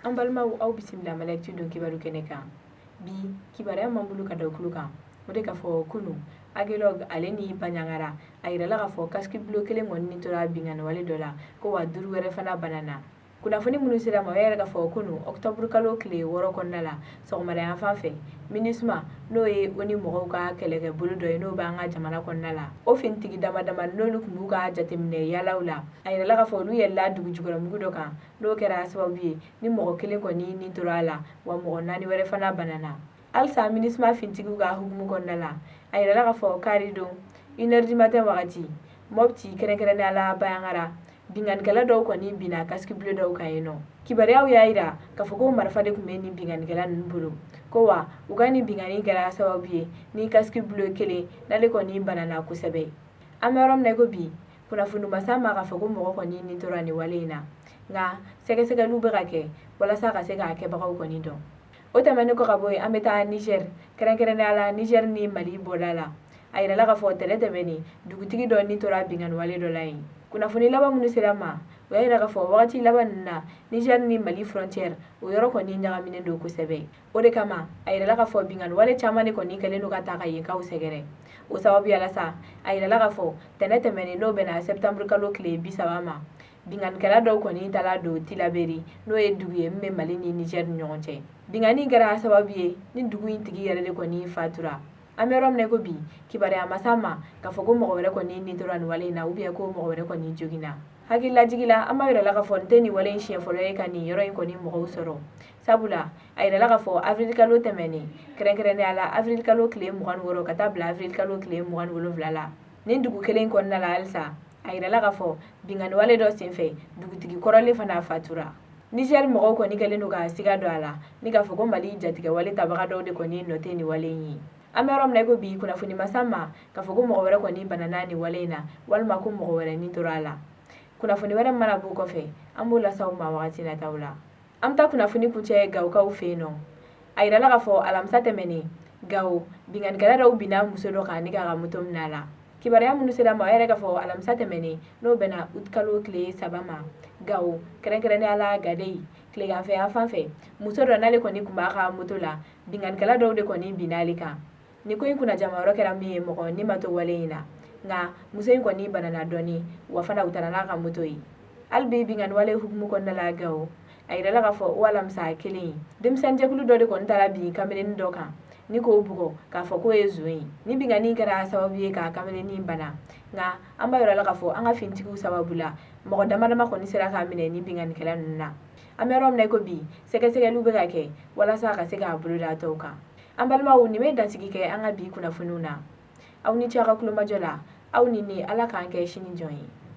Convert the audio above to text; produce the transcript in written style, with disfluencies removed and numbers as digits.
An balimaw, aw bisimila Mali Actu don kibaru kɛnɛ kan. Bi kibaruya m'an bolo ka da tulo kan, o de k'a fɔ kunu Agelog ale ni Bandiagara, a yirala k'a fɔ casque bleu kelen kɔni ni tora binkanni wale dɔ la, ko wa duuru wɛrɛ fana banana. Kunnafoni minnu sera ma, o y'a yira k'a fɔ kunu octobre kalo tile 6 kɔnɔna la, sɔgɔmada yan fan fɛ, MINUSMA, n'o ye ONU mɔgɔw ka kɛlɛkɛbolo dɔ ye n'o b'an ka jamana kɔnɔna la, o finitigi dama dama n'olu tun b'u ka jateminɛ yaalaw la, a yirala k'a fɔ olu yɛlɛla dugu jukɔrɔmugu dɔ kan, n'o kɛra sababu ye ni mɔgɔ kelen kɔni ni tora a la, wa mɔgɔ naani wɛrɛ fana banana. Halisa MINUSMA finitigiw ka hukumu kɔnɔna la, a yirala k'a fɔ kari don 1 heure du matin wagati, Mopti, kɛrɛnkɛrɛnnenya la Bandiagara, binkannikɛla dɔw kɔni binna casque bleu dɔw kan yen nɔ. Kibaruyaw y'a yira k'a fɔ ko marifa de tun bɛ nin binkannikɛla ninnu bolo, ko wa u ka nin binkanni kɛra sababu ye ni casque bleu kelen n'ale kɔni banana kosɛbɛ. An bɛ yɔrɔ min na i ko bi, kunnafoni ma s'an ma k'a fɔ ko mɔgɔ kɔni ni tora nin wale in na, nka sɛgɛsɛgɛliw bɛ ka kɛ walasa ka se k'a kɛbagaw kɔni dɔn. O tɛmɛnen kɔ ka bɔ yen, an bɛ taa Niger, kɛrɛnkɛrɛnnenya la Niger ni Mali bɔda la. A yirala k'a fɔ tɛnɛ tɛmɛnen, dugutigi dɔ ni tora binkanni wale dɔ la yen. Kunnafoni laban minnu sera ma, o y'a yira k'a fɔ wagati laban ninnu na, Niger ni Mali frontière, o yɔrɔ kɔni ɲagaminen don kosɛbɛ. O de kama a yirala k'a fɔ binkanni wale caman de kɔni kɛlen don ka taa ka yenkaw sɛgɛrɛ. O sababuya la sa, a yirala k'a fɔ tɛnɛ tɛmɛnen, n'o bɛnna septembre kalo tile 30 ma, binkannikɛla dɔw kɔni taara don Tilaberi, n'o ye dugu ye min bɛ Mali ni Niger ni ɲɔgɔn cɛ. Binkanni kɛra sababu ye ni dugu in tigi yɛrɛ de kɔni fatura. An bɛ yɔrɔ min na ko bi, kibaruya ma s'an ma k'a fɔ ko mɔgɔ wɛrɛ kɔni ni tora nin wale in na, ou bien ko mɔgɔ wɛrɛ kɔni joginna. Hakililajigi la, an b'a yira la k'a fɔ nin tɛ nin wale in siɲɛ fɔlɔ ye ka nin yɔrɔ in kɔni mɔgɔw sɔrɔ, sabula a yirala k'a fɔ avril kalo tɛmɛnen, kɛrɛnkɛrɛnnenya la avril kalo tile 26 ka taa bila avril kalo tile 27 la, nin dugu kelen kɔnɔna la halisa, a yirala k'a fɔ binkanni wale dɔ senfɛ, dugutigi kɔrɔlen fana fatura. Niger mɔgɔw kɔni kɛlen don ka siga don a la ni k'a fɔ ko Mali jatigɛwale tabaga dɔw de kɔni nɔ tɛ nin wale in ye. An bɛ yɔrɔ min na i ko bi, kunnafoni ma s'an ma k'a fɔ ko mɔgɔ wɛrɛ kɔni banana nin wale in na, walima ko mɔgɔ wɛrɛ ni tora a la. Kunnafoni wɛrɛ mana b'o kɔfɛ, an b'o lase aw ma wagati nataw la. An bɛ taa kunnafoni kuncɛ Gawokaw fɛ yen nɔ. A yirala k'a fɔ alamisa tɛmɛnen Gawo, binkannikɛla dɔw binna muso dɔ kan ni k'a ka moto minɛ a la. Kibaruya minnu sera ma, o yɛrɛ k'a fɔ alamisa tɛmɛnen, n'o bɛnna août kalo tile 3 ma, Gawo, kɛrɛnkɛrɛnnenya la Gadeyi, tileganfɛ yan fan fɛ, muso dɔ n'ale kɔni tun b'a ka moto la, binkannikɛla dɔw de kɔni binna ale kan. Nin ko in kunnajama yɔrɔ kɛra min ye, mɔgɔ ni ma to wale in na, nka muso in kɔni banana dɔɔni, wa fana u taara n'a ka moto ye. Hali bi binkanni wale hukumu kɔnɔna la Gawo, a yirala k'a fɔ o alamisa kelen, denmisɛnninjɛkulu dɔ de kɔni taara bin kamelennin dɔ kan ni k'o bugɔ k'a fɔ k'o ye zon ye. Ni binkanni kɛra sababu ye ka kamelennin bana, nka an b'a yira la k'a fɔ an ka finitigiw sababu la, mɔgɔ dama dama kɔni sera k'a minɛ ni binkannikɛla ninnu na. An bɛ yɔrɔ min na i ko bi, sɛgɛsɛgɛliw bɛ ka kɛ walasa ka se k'a bolo da tɔw kan. An balimaw, nin bɛ dansigi kɛ an ka bi kunnafoniw na. Aw ni ce aw ka tulomajɔ la. Aw ni ne, Ala k'an kɛ sini jɔn ye.